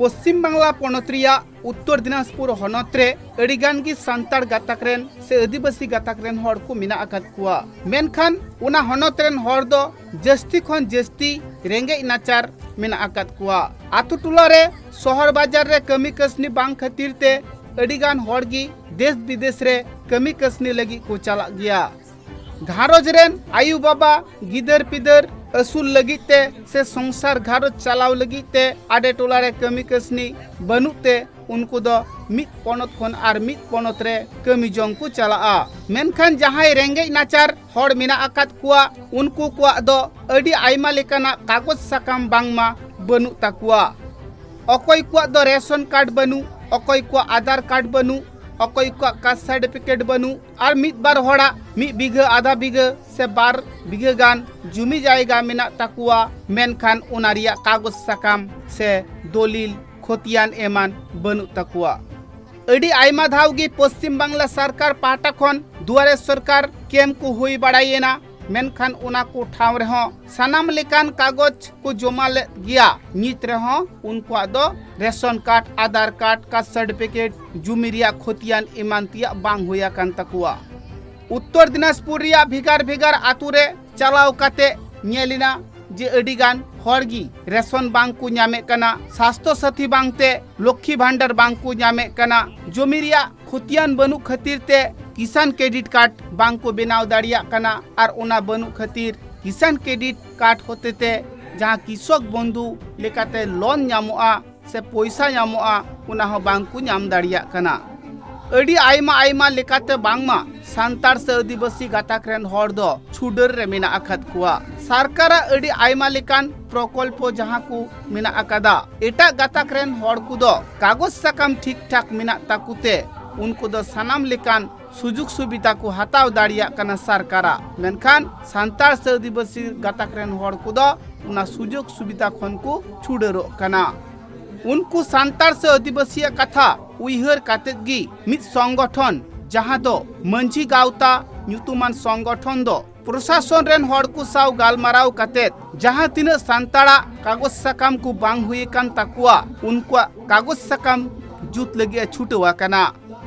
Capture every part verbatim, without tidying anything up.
ᱯᱚᱥᱪᱤᱢ ᱵᱟᱝᱞᱟ ᱯᱚᱱᱚᱛ ᱨᱮᱭᱟᱜ ᱩᱛᱛᱚᱨ ᱫᱤᱱᱟᱡᱽᱯᱩᱨ ᱦᱚᱱᱚᱛ ᱨᱮ ᱟᱹᱰᱤ ᱜᱟᱱ ᱜᱮ ᱥᱟᱱᱛᱟᱲ ᱜᱟᱛᱟᱠ ᱨᱮᱱ ᱥᱮ ᱟᱹᱫᱤᱵᱟᱹᱥᱤ ᱜᱟᱛᱟᱠ ᱨᱮᱱ ᱦᱚᱲ ᱠᱚ ᱢᱮᱱᱟᱜ ᱟᱠᱟᱫ ᱠᱚᱣᱟ᱾ ᱢᱮᱱᱠᱷᱟᱱ ᱚᱱᱟ ᱦᱚᱱᱚᱛ ᱨᱮᱱ ᱦᱚᱲ ᱫᱚ ᱡᱟᱹᱥᱛᱤ ᱠᱷᱚᱱ ᱡᱟᱹᱥᱛᱤ ᱨᱮᱸᱜᱮᱡ ᱱᱟᱪᱟᱨ ᱢᱮᱱᱟᱜ ᱟᱠᱟᱫ ᱠᱚᱣᱟ᱾ ᱟᱛᱳ ᱴᱚᱞᱟ ᱨᱮ ᱥᱚᱦᱚᱨ ᱵᱟᱡᱟᱨ ᱨᱮ ᱠᱟᱹᱢᱤ ᱠᱟᱹᱥᱱᱤ ᱵᱟᱝ ᱠᱷᱟᱹᱛᱤᱨ ᱛᱮ ᱟᱹᱰᱤ ᱜᱟᱱ ᱦᱚᱲ ᱜᱮ ᱫᱮᱥ ᱵᱤᱫᱮᱥ ᱨᱮ ᱠᱟᱹᱢᱤ ᱠᱟᱹᱥᱱᱤ ᱞᱟᱹᱜᱤᱫ ᱠᱚ ᱪᱟᱞᱟᱜ ᱜᱮᱭᱟ᱾ ᱜᱷᱟᱨᱚᱸᱡᱽ ᱨᱮᱱ ᱟᱭᱳ ᱵᱟᱵᱟ ᱜᱤᱫᱟᱹᱨ ᱯᱤᱫᱟᱹᱨ ᱟᱹᱥᱩᱞ ᱞᱟᱹᱜᱤᱫ ᱛᱮ ᱥᱮ ᱥᱚᱝᱥᱟᱨ ᱜᱷᱟᱨᱚᱸᱡᱽ ᱪᱟᱞᱟᱣ ᱞᱟᱹᱜᱤᱫ ᱛᱮ ᱟᱰᱮ ᱴᱚᱞᱟ ᱨᱮ ᱠᱟᱹᱢᱤ ᱠᱟᱹᱥᱱᱤ ᱵᱟᱹᱱᱩᱜ ᱛᱮ ᱩᱱᱠᱩ ᱫᱚ ᱢᱤᱫ ᱯᱚᱱᱚᱛ ᱠᱷᱚᱱ ᱟᱨ ᱢᱤᱫ ᱯᱚᱱᱚᱛ ᱨᱮ ᱠᱟᱹᱢᱤ ᱡᱚᱝ ᱠᱚ ᱪᱟᱞᱟᱜᱼᱟ᱾ ᱢᱮᱱᱠᱷᱟᱱ ᱡᱟᱦᱟᱸᱭ ᱨᱮᱸᱜᱮᱡ ᱱᱟᱪᱟᱨ ᱦᱚᱲ ᱢᱮᱱᱟᱜ ᱟᱠᱟᱫ ᱠᱚᱣᱟ, ᱩᱱᱠᱩ ᱠᱚᱣᱟᱜ ᱫᱚ ᱟᱹᱰᱤ ᱟᱭᱢᱟ ᱞᱮᱠᱟᱱᱟᱜ ᱠᱟᱜᱚᱡᱽ ᱥᱟᱠᱟᱢ ᱵᱟᱝᱢᱟ ᱵᱟᱹᱱᱩᱜ ᱛᱟᱠᱚᱣᱟ᱾ ᱚᱠᱚᱭ ᱠᱚᱣᱟᱜ ᱫᱚ ᱨᱮᱥᱚᱱ ᱠᱟᱨᱰ ᱵᱟᱹᱱᱩᱜ, ᱚᱠᱚᱭ ᱠᱚᱣᱟᱜ ᱟᱫᱷᱟᱨ ᱠᱟᱨᱰ ᱵᱟᱹᱱᱩᱜ, ᱚᱠᱚᱭ ᱠᱚᱣᱟᱜ ᱠᱟᱥᱴ ᱥᱟᱨᱴᱤᱯᱷᱤᱠᱮᱴ ᱵᱟᱹᱱᱩᱜ, ᱟᱨ ᱢᱤᱫ ᱵᱟᱨ ᱦᱚᱲᱟᱜ ᱢᱤᱫ ᱵᱤᱜᱷᱟᱹ, ᱟᱫᱷᱟ ᱵᱤᱜᱷᱟᱹ ᱥᱮ ᱵᱟᱨ ᱵᱤᱜᱷᱟᱹ ᱜᱟᱱ ᱡᱩᱢᱤ ᱡᱟᱭᱜᱟ ᱢᱮᱱᱟᱜ ᱛᱟᱠᱚᱣᱟ, ᱢᱮᱱᱠᱷᱟᱱ ᱚᱱᱟ ᱨᱮᱭᱟᱜ ᱠᱟᱜᱚᱡᱽ ᱥᱟᱠᱟᱢ ᱥᱮ ᱫᱚᱞᱤᱞ ᱠᱷᱚᱛᱤᱭᱟᱱ ᱮᱢᱟᱱ ᱵᱟᱹᱱᱩᱜ ᱛᱟᱠᱚᱣᱟ᱾ ᱟᱹᱰᱤ ᱟᱭᱢᱟ ᱫᱷᱟᱣ ᱜᱮ ᱯᱚᱥᱪᱤᱢ ᱵᱟᱝᱞᱟ ᱥᱚᱨᱠᱟᱨ ᱯᱟᱦᱴᱟ ᱠᱷᱚᱱ ᱫᱩᱣᱟᱨᱮ ᱥᱚᱨᱠᱟᱨ ᱠᱮᱢᱯ ᱠᱚ ᱦᱩᱭ ᱵᱟᱲᱟᱭᱮᱱᱟ, ᱢᱮᱱᱠᱷᱟᱱ ᱚᱱᱟ ᱠᱚ ᱴᱷᱟᱶ ᱨᱮᱦᱚᱸ ᱥᱟᱱᱟᱢ ᱞᱮᱠᱟᱱ ᱠᱟᱜᱚᱡᱽ ᱠᱚ ᱡᱚᱢᱟ ᱞᱮᱫ ᱜᱮᱭᱟ᱾ ᱱᱤᱛ ᱨᱮᱦᱚᱸ ᱩᱱᱠᱩᱣᱟᱜ ᱫᱚ ration card, Aadhaar card, caste certificate, ᱡᱩᱢᱤ ᱨᱮᱭᱟᱜ ᱠᱷᱚᱛᱤᱭᱟᱱ ᱮᱢᱟᱱ ᱛᱮᱭᱟᱜ ᱵᱟᱝ ᱦᱩᱭ ᱟᱠᱟᱱ ᱛᱟᱠᱚᱣᱟ᱾ ᱩᱛᱛᱚᱨ ᱫᱤᱱᱟᱡᱽᱯᱩᱨ ᱨᱮᱭᱟᱜ ᱵᱷᱮᱜᱟᱨ ᱵᱷᱮᱜᱟᱨ ᱟᱛᱳ ᱨᱮ ᱪᱟᱞᱟᱣ ᱠᱟᱛᱮ ᱧᱮᱞ ᱮᱱᱟ ᱡᱮ ᱟᱹᱰᱤ ᱜᱟᱱ ᱦᱚᱲ ᱜᱮ ᱨᱮᱥᱚᱱ ᱵᱟᱝ ᱠᱚ ᱧᱟᱢᱮᱫ ᱠᱟᱱᱟ, ᱥᱟᱥᱛᱷᱚ ᱥᱟᱛᱷᱤ ᱵᱟᱝ ᱛᱮ ᱞᱚᱠᱠᱷᱤ ᱵᱷᱟᱱᱰᱟᱨ ᱵᱟᱝ ᱠᱚ ᱧᱟᱢᱮᱫ ᱠᱟᱱᱟ, ᱡᱚᱢᱤ ᱨᱮᱭᱟᱜ ᱠᱷᱚᱛᱤᱭᱟᱱ ᱵᱟᱹᱱᱩᱜ ᱠᱷᱟᱹᱛᱤᱨ ᱛᱮ ᱠᱤᱥᱟᱱ ᱠᱨᱮᱰᱤᱴ ᱠᱟᱨᱰ ᱵᱟᱝ ᱠᱚ ᱵᱮᱱᱟᱣ ᱫᱟᱲᱮᱭᱟᱜ ᱠᱟᱱᱟ, ᱟᱨ ᱚᱱᱟ ᱵᱟᱹᱱᱩᱜ ᱠᱷᱟᱹᱛᱤᱨ ᱠᱤᱥᱟᱱ ᱠᱨᱮᱰᱤᱴ ᱠᱟᱨᱰ ᱦᱚᱛᱮᱛᱮ ᱡᱟᱦᱟᱸ ᱠᱨᱤᱥᱚᱠ ᱵᱚᱱᱫᱷᱩ ᱞᱮᱠᱟᱛᱮ ᱞᱳᱱ ᱧᱟᱢᱚᱜᱼᱟ ᱥᱮ ᱯᱚᱭᱥᱟ ᱧᱟᱢᱚᱜᱼᱟ, ᱚᱱᱟ ᱦᱚᱸ ᱵᱟᱝ ᱠᱚ ᱧᱟᱢ ᱫᱟᱲᱮᱭᱟᱜ ᱠᱟᱱᱟ᱾ ᱟᱹᱰᱤ ᱟᱭᱢᱟ ᱟᱭᱢᱟ ᱞᱮᱠᱟᱛᱮ ᱵᱟᱝᱢᱟ ᱥᱟᱱᱛᱟᱲ ᱥᱮ ᱟᱹᱫᱤᱵᱟᱹᱥᱤ ᱜᱟᱛᱟᱠ ᱨᱮᱱ ᱦᱚᱲ ᱫᱚ ᱪᱷᱩᱰᱟᱹᱨ ᱨᱮ ᱢᱮᱱᱟᱜ ᱟᱠᱟᱫ ᱠᱚᱣᱟ᱾ ᱥᱚᱨᱠᱟᱨᱟᱜ ᱟᱹᱰᱤ ᱟᱭᱢᱟ ᱞᱮᱠᱟᱱ ᱯᱨᱚᱠᱚᱞᱯᱚ ᱡᱟᱦᱟᱸ ᱠᱚ ᱢᱮᱱᱟᱜ ᱟᱠᱟᱫᱟ, ᱮᱴᱟᱜ ᱜᱟᱛᱟᱠ ᱨᱮᱱ ᱦᱚᱲ ᱠᱚᱫᱚ ᱠᱟᱜᱚᱡᱽ ᱥᱟᱠᱟᱢ ᱴᱷᱤᱠ ᱴᱷᱟᱠ ᱢᱮᱱᱟᱜ ᱛᱟᱠᱚ ᱛᱮ ᱩᱱᱠᱩ ᱫᱚ ᱥᱟᱱᱟᱢ ᱞᱮᱠᱟᱱ ᱥᱩᱡᱳᱜᱽ ᱥᱩᱵᱤᱫᱷᱟ ᱠᱚ ᱦᱟᱛᱟᱣ ᱫᱟᱲᱮᱭᱟᱜ ᱠᱟᱱᱟ ᱥᱚᱨᱠᱟᱨᱟᱜ᱾ ᱢᱮᱱᱠᱷᱟᱱ ᱥᱟᱱᱛᱟᱲ ᱥᱮ ᱟᱹᱫᱤᱵᱟᱹᱥᱤ ᱜᱟᱛᱟᱠ ᱨᱮᱱ ᱦᱚᱲ ᱠᱚᱫᱚ ᱚᱱᱟ ᱥᱩᱡᱳᱜᱽ ᱥᱩᱵᱤᱫᱷᱟ ᱠᱷᱚᱱ ᱠᱚ ᱪᱷᱩᱰᱟᱹᱨᱚᱜ ᱠᱟᱱᱟ᱾ ᱩᱱᱠᱩ ᱥᱟᱱᱛᱟᱲ ᱥᱮ ᱟᱹᱫᱤᱵᱟᱹᱥᱤᱭᱟᱜ ᱠᱟᱛᱷᱟ ᱩᱭᱦᱟᱹᱨ ᱠᱟᱛᱮᱫ ᱜᱮ ᱢᱤᱫ ᱥᱚᱝᱜᱚᱴᱷᱚᱱ, ᱡᱟᱦᱟᱸ ᱫᱚ ᱢᱟᱹᱡᱷᱤ ᱜᱟᱶᱛᱟ ᱧᱩᱛᱩᱢᱟᱱ ᱥᱚᱝᱜᱚᱴᱷᱚᱱ ᱫᱚ ᱯᱨᱚᱥᱟᱥᱚᱱ ᱨᱮᱱ ᱦᱚᱲ ᱠᱚ ᱥᱟᱶ ᱜᱟᱞᱢᱟᱨᱟᱣ ᱠᱟᱛᱮ ᱡᱟᱦᱟᱸ ᱛᱤᱱᱟᱹᱜ ᱥᱟᱱᱛᱟᱲᱟᱜ ᱠᱟᱜᱚᱡᱽ ᱥᱟᱠᱟᱢ ᱠᱚ ᱵᱟᱝ ᱦᱩᱭ ᱟᱠᱟᱱ ᱛᱟᱠᱚᱣᱟ, ᱩᱱᱠᱩᱣᱟᱜ ᱠᱟᱜᱚᱡᱽ ᱥᱟᱠᱟᱢ ᱡᱩᱛ ᱞᱟᱹᱜᱤᱫ ᱮ ᱪᱷᱩᱴᱟᱹᱣ ᱟᱠᱟᱱᱟ,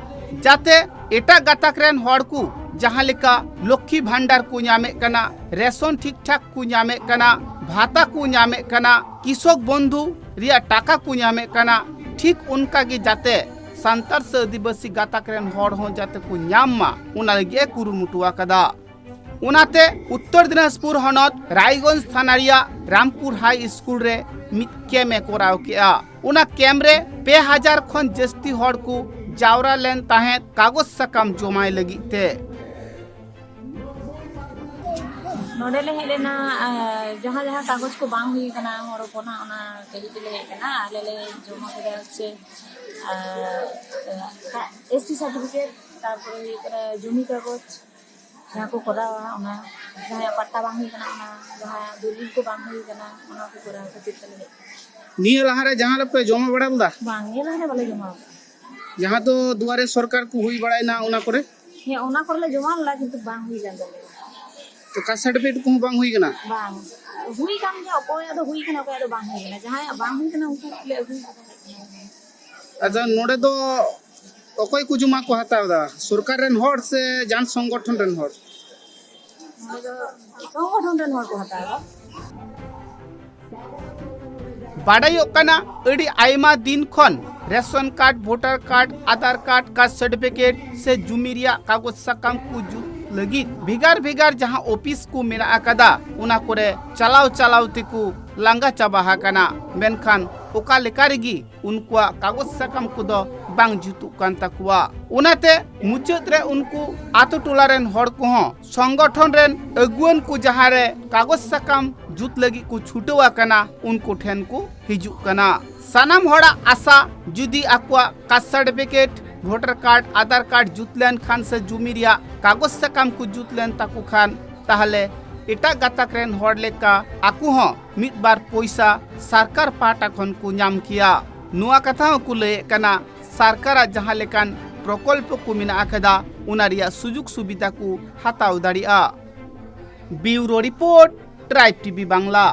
ᱡᱟᱛᱮ ᱮᱴᱟᱜ ᱜᱟᱛᱟᱠ ᱨᱮᱱ ᱦᱚᱲ ᱠᱚ ᱡᱟᱦᱟᱸ ᱞᱮᱠᱟ ᱞᱚᱠᱠᱷᱤ ᱵᱷᱟᱱᱰᱟᱨ ᱠᱚ ᱧᱟᱢᱮᱫ ᱠᱟᱱᱟ, ᱨᱮᱥᱚᱱ ᱴᱷᱤᱠ ᱴᱷᱟᱠ ᱠᱚ ᱧᱟᱢᱮᱫ ᱠᱟᱱᱟ, ᱵᱷᱟᱛᱟ ᱠᱚ ᱧᱟᱢᱮᱫ ᱠᱟᱱᱟ, ᱠᱤᱥᱚᱠ ᱵᱚᱱᱫᱷᱩ ᱨᱮᱭᱟᱜ ᱴᱟᱠᱟ ᱠᱚ ᱧᱟᱢᱮᱫ ᱠᱟᱱᱟ, ᱴᱷᱤᱠ ᱚᱱᱠᱟ ᱜᱮ ᱡᱟᱛᱮ ᱥᱟᱱᱛᱟᱲ ᱥᱮ ᱟᱹᱫᱤᱵᱟᱹᱥᱤ ᱜᱟᱛᱟᱠ ᱨᱮᱱ ᱦᱚᱲ ᱦᱚᱸ ᱡᱟᱛᱮ ᱠᱚ ᱧᱟᱢ ᱢᱟ, ᱚᱱᱟ ᱞᱟᱹᱜᱤᱫ ᱮ ᱠᱩᱨᱩᱢᱩᱴᱩ ᱟᱠᱟᱫᱟ᱾ ᱚᱱᱟᱛᱮ ᱩᱛᱛᱚᱨ ᱫᱤᱱᱟᱡᱽᱯᱩᱨ ᱦᱚᱱᱚᱛ ᱨᱟᱭᱜᱚᱸᱡᱽ ᱛᱷᱟᱱᱟ ᱨᱮᱭᱟᱜ ᱨᱟᱢᱯᱩᱨ ᱦᱟᱭ ᱥᱠᱩᱞ ᱨᱮ ᱢᱤᱫ ᱠᱮᱢᱯ ᱮ ᱠᱚᱨᱟᱣ ᱠᱮᱫᱼᱟ᱾ ᱚᱱᱟ ᱠᱮᱢᱯ ᱨᱮ ᱯᱮ ᱦᱟᱡᱟᱨ ᱠᱷᱚᱱ ᱡᱟᱹᱥᱛᱤ ᱦᱚᱲ ᱠᱚ ᱡᱟᱣᱨᱟ ᱞᱮᱱ ᱛᱟᱦᱮᱸᱫ ᱠᱟᱜᱚᱡᱽ ᱥᱟᱠᱟᱢ ᱡᱚᱢᱟᱭ ᱞᱟᱹᱜᱤᱫ ᱛᱮ᱾ ᱱᱚᱰᱮ ᱞᱮ ᱦᱮᱡ ᱞᱮᱱᱟ, ᱟᱨ ᱡᱟᱦᱟᱸ ᱡᱟᱦᱟᱸ ᱠᱟᱜᱚᱡᱽ ᱠᱚ ᱵᱟᱝ ᱦᱩᱭ ᱟᱠᱟᱱᱟ ᱦᱚᱲ ᱦᱚᱯᱚᱱᱟᱜ, ᱚᱱᱟ ᱠᱟᱹᱦᱤ ᱛᱮᱞᱮ ᱦᱮᱡ ᱟᱠᱟᱱᱟ᱾ ᱟᱞᱮ ᱞᱮ ᱡᱚᱢᱟ ᱠᱮᱫᱟ ᱦᱚᱪᱪᱷᱮ ᱮᱥ ᱴᱤ ᱥᱟᱨᱴᱤᱯᱷᱤᱠᱮᱴ, ᱛᱟᱨᱯᱚᱨᱮ ᱦᱩᱭᱩᱜ ᱠᱟᱱᱟ ᱡᱚᱢᱤ ᱠᱟᱜᱚᱡᱽ, ᱡᱟᱦᱟᱸ ᱠᱚ ᱠᱚᱨᱟᱣᱟ ᱚᱱᱟ, ᱡᱟᱦᱟᱸᱭᱟᱜ ᱯᱟᱴᱴᱟ ᱵᱟᱝ ᱦᱩᱭ ᱟᱠᱟᱱᱟ ᱚᱱᱟ, ᱡᱟᱦᱟᱸ ᱫᱚᱞᱤᱞ ᱠᱚ ᱵᱟᱝ ᱦᱩᱭ ᱟᱠᱟᱱᱟ ᱚᱱᱟ ᱠᱚ ᱠᱚᱨᱟᱣ ᱠᱷᱟᱹᱛᱤᱨ ᱛᱮᱞᱮ ᱦᱮᱡ ᱟᱠᱟᱱᱟ᱾ ᱱᱤᱭᱟᱹ ᱞᱟᱦᱟᱨᱮ ᱡᱟᱦᱟᱸ ᱨᱮᱯᱮ ᱡᱚᱢᱟ ᱵᱟᱲᱟ ᱞᱮᱫᱟ? ᱵᱟᱝ, ᱱᱤᱭᱟᱹ ᱞᱟᱦᱟ ᱨᱮ ᱵᱟᱞᱮ ᱡᱚᱢᱟ ᱟᱠᱟᱫᱟ᱾ ᱡᱟᱦᱟᱸ ᱫᱚ ᱫᱩᱣᱟᱨᱮ ᱥᱚᱨᱠᱟᱨ ᱠᱚ ᱦᱩᱭ ᱵᱟᱲᱟᱭᱮᱱᱟ ᱚᱱᱟ ᱠᱚᱨᱮ? ᱦᱮᱸ, ᱚᱱᱟ ᱠᱚᱨᱮ ᱞᱮ ᱡᱚᱢᱟ ᱞᱮᱫᱟ, ᱠᱤᱱᱛᱩ ᱵᱟᱝ ᱦᱩᱭ ᱞᱮᱱ ᱛᱟᱞᱮᱭᱟ᱾ ᱛᱚ ᱠᱟᱥᱴ ᱥᱟᱨᱴᱤᱯᱷᱤᱠᱮᱴ ᱠᱚᱦᱚᱸ ᱵᱟᱝ ᱦᱩᱭ ᱟᱠᱟᱱᱟ? ᱵᱟᱝ ᱦᱩᱭ ᱟᱠᱟᱱ ᱜᱮᱭᱟ, ᱚᱠᱚᱭᱟᱜ ᱫᱚ ᱦᱩᱭ ᱟᱠᱟᱱᱟ, ᱚᱠᱚᱭᱟᱜ ᱫᱚ ᱵᱟᱝ ᱦᱩᱭ ᱟᱠᱟᱱᱟ᱾ ᱡᱟᱦᱟᱸᱭᱟᱜ ᱵᱟᱝ ᱦᱩᱭ ᱟᱠᱟᱱᱟ ᱩᱱᱠᱩ ᱞᱮ ᱟᱹᱜᱩ ᱟᱠᱟᱫᱟ᱾ ᱟᱫᱚ ᱱᱚᱰᱮ ᱫᱚ ᱚᱠᱚᱭ ᱠᱚ ᱡᱚᱢᱟ ᱠᱚ ᱦᱟᱛᱟᱣ ᱮᱫᱟ, ᱥᱚᱨᱠᱟᱨ ᱨᱮᱱ ᱦᱚᱲ ᱥᱮ ᱡᱟᱦᱟᱱ ᱥᱚᱝᱜᱚᱴᱷᱚᱱ ᱨᱮᱱ ᱦᱚᱲ? ᱱᱚᱰᱮ ᱫᱚ ᱥᱚᱝᱜᱚᱴᱷᱚᱱ ᱨᱮᱱ ᱦᱚᱲ ᱠᱚ ᱦᱟᱛᱟᱣ ᱮᱫᱟ᱾ ᱵᱟᱰᱟᱭᱚᱜ ᱠᱟᱱᱟ, ᱟᱹᱰᱤ ᱟᱭᱢᱟ ᱫᱤᱱ ᱠᱷᱚᱱ ration card, voter card, Aadhaar card, caste certificate ᱥᱮ ᱡᱩᱢᱤ ᱨᱮᱭᱟᱜ ᱠᱟᱜᱚᱡᱽ ᱥᱟᱠᱟᱢ ᱠᱚ ᱡᱩᱛ ᱞᱟᱹᱜᱤᱫ ᱵᱷᱮᱜᱟᱨ ᱵᱷᱮᱜᱟᱨ ᱡᱟᱦᱟᱸ ᱚᱯᱷᱤᱥ ᱠᱚ ᱢᱮᱱᱟᱜ ᱟᱠᱟᱫᱟ, ᱚᱱᱟ ᱠᱚᱨᱮ ᱪᱟᱞᱟᱣ ᱪᱟᱞᱟᱣ ᱛᱮᱠᱚ ᱞᱟᱸᱜᱟ ᱪᱟᱵᱟ ᱟᱠᱟᱱᱟ᱾ ᱢᱮᱱᱠᱷᱟᱱ ᱚᱠᱟ ᱞᱮᱠᱟ ᱨᱮᱜᱮ ᱩᱱᱠᱩᱣᱟᱜ ᱠᱟᱜᱚᱡᱽ ᱥᱟᱠᱟᱢ ᱠᱚᱫᱚ ᱵᱟᱝ ᱡᱩᱛᱩᱜ ᱠᱟᱱ ᱛᱟᱠᱚᱣᱟ᱾ ᱚᱱᱟᱛᱮ ᱢᱩᱪᱟᱹᱫ ᱨᱮ ᱩᱱᱠᱩ ᱟᱛᱳ ᱴᱚᱞᱟ ᱨᱮᱱ ᱦᱚᱲ ᱠᱚᱦᱚᱸ ᱥᱚᱝᱜᱚᱴᱷᱚᱱ ᱨᱮᱱ ᱟᱹᱜᱩᱣᱟᱹᱱ ᱠᱚ ᱡᱟᱦᱟᱸ ᱨᱮ ᱠᱟᱜᱚᱡᱽ ᱥᱟᱠᱟᱢ ᱡᱩᱛ ᱞᱟᱹᱜᱤᱫ ᱠᱚ ᱪᱷᱩᱴᱟᱹᱣ ᱟᱠᱟᱱᱟ, ᱩᱱᱠᱩ ᱴᱷᱮᱱ ᱠᱚ ᱦᱤᱡᱩᱜ ᱠᱟᱱᱟ᱾ ᱥᱟᱱᱟᱢ ᱦᱚᱲᱟᱜ ᱟᱥᱟ, ᱡᱩᱫᱤ ᱟᱠᱚᱣᱟᱜ caste certificate, voter card, Aadhaar card ᱡᱩᱛ ᱞᱮᱱᱠᱷᱟᱱ ᱥᱮ ᱡᱩᱢᱤ ᱨᱮᱭᱟᱜ ᱠᱟᱜᱚᱡᱽ ᱥᱟᱠᱟᱢ ᱠᱚ ᱡᱩᱛ ᱞᱮᱱ ᱛᱟᱠᱚ ᱠᱷᱟᱱ, ᱛᱟᱦᱚᱞᱮ ᱮᱴᱟᱜ ᱜᱟᱛᱟᱠ ᱨᱮᱱ ᱦᱚᱲ ᱞᱮᱠᱟ ᱟᱠᱚ ᱦᱚᱸ ᱢᱤᱫ ᱵᱟᱨ ᱯᱚᱭᱥᱟ ᱥᱚᱨᱠᱟᱨ ᱯᱟᱦᱴᱟ ᱠᱷᱚᱱ ᱠᱚ ᱧᱟᱢ ᱠᱮᱭᱟ᱾ ᱱᱚᱣᱟ ᱠᱟᱛᱷᱟ ᱦᱚᱸᱠᱚ ᱞᱟᱹᱭᱮᱫ ᱠᱟᱱᱟ, ᱥᱚᱨᱠᱟᱨᱟᱜ ᱡᱟᱦᱟᱸ ᱞᱮᱠᱟᱱ ᱯᱨᱚᱠᱚᱞᱯᱚ ᱠᱚ ᱢᱮᱱᱟᱜ ᱟᱠᱟᱫᱟ, ᱚᱱᱟ ᱨᱮᱭᱟᱜ ᱥᱩᱡᱳᱜᱽ ᱥᱩᱵᱤᱫᱷᱟ ᱠᱚ ᱦᱟᱛᱟᱣ ᱫᱟᱲᱮᱭᱟᱜᱼᱟ᱾ Bureau report, tribe TV Bangla.